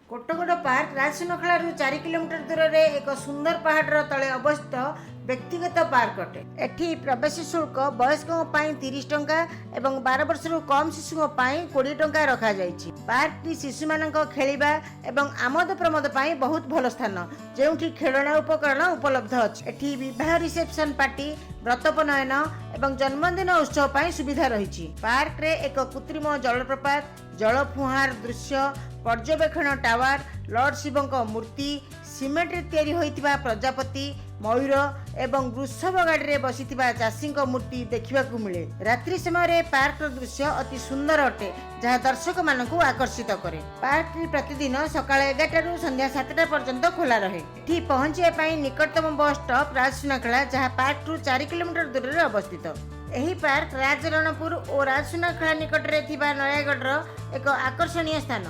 Kotgarh park ରାଜସୁନାଖଳାରୁ 4 kilometre ଦୂରରେ ଏକ ସୁନ୍ଦର ପାହାଡ଼ର ତଳେ ଅବସ୍ଥିତ ବ୍ୟକ୍ତିଗତ ପାର୍କ ଅଟେ। ଏଠି ପ୍ରବେଶ ଶୁଳ୍କ ବୟସ୍କଙ୍କ ପାଇଁ 30 ଟଙ୍କା ଏବଂ 12 ବର୍ଷରୁ କମ୍ ଶିଶୁଙ୍କ ପାଇଁ 20 ଟଙ୍କା ରଖାଯାଇଛି। ପାର୍କଟି ଶିଶୁମାନଙ୍କ ଖେଳିବା ଏବଂ ଆମୋଦ ପ୍ରମୋଦ ପାଇଁ ବହୁତ ଭଲ ସ୍ଥାନ, ଯେଉଁଠି ଖେଳଣା ଉପକରଣ ଉପଲବ୍ଧ ଅଛି। ଏଠି ବିବାହ ରିସେପ୍ସନ ପାର୍ଟି, ବ୍ରତୋପନୟନ ଏବଂ ଜନ୍ମଦିନ ଉତ୍ସବ ପାଇଁ ସୁବିଧା ରହିଛି। ପାର୍କରେ ଏକ କୃତ୍ରିମ ଜଳପ୍ରପାତ, ଜଳ ଫୁହାଁର ଦୃଶ୍ୟ, ପର୍ଯ୍ୟବେକ୍ଷଣ ଟାୱାର, ଲର୍ଡ ଶିବଙ୍କ ମୂର୍ତ୍ତି, ସିମେଣ୍ଟରେ ତିଆରି ହୋଇଥିବା ପ୍ରଜାପତି, ମୟୂର ଏବଂ ବୃଷଭ ଗାଡ଼ିରେ ବସିଥିବା ଚାଷୀଙ୍କ ମୂର୍ତ୍ତି ଦେଖିବାକୁ ମିଳେ। ରାତ୍ରି ସମୟରେ ପାର୍କର ଦୃଶ୍ୟ ଅତି ସୁନ୍ଦର ଅଟେ, ଯାହା ଦର୍ଶକମାନଙ୍କୁ ଆକର୍ଷିତ କରେ। ପାର୍କଟି ପ୍ରତିଦିନ ସକାଳ 11ଟାରୁ ସନ୍ଧ୍ୟା 7ଟା ପର୍ଯ୍ୟନ୍ତ ଖୋଲା ରହେ। ଏଠି ପହଞ୍ଚିବା ପାଇଁ ନିକଟତମ ବସ୍ ଷ୍ଟପ୍ ରାଜସୁନାଖେଳା, ଯାହା ପାର୍କଠୁ 4 କିଲୋମିଟର ଦୂରରେ ଅବସ୍ଥିତ। ଏହି ପାର୍କ ରାଜରଣପୁର ଓ ରାଜସୁନାଖେଳା ନିକଟରେ ଥିବା ନୟାଗଡ଼ର ଏକ ଆକର୍ଷଣୀୟ ସ୍ଥାନ।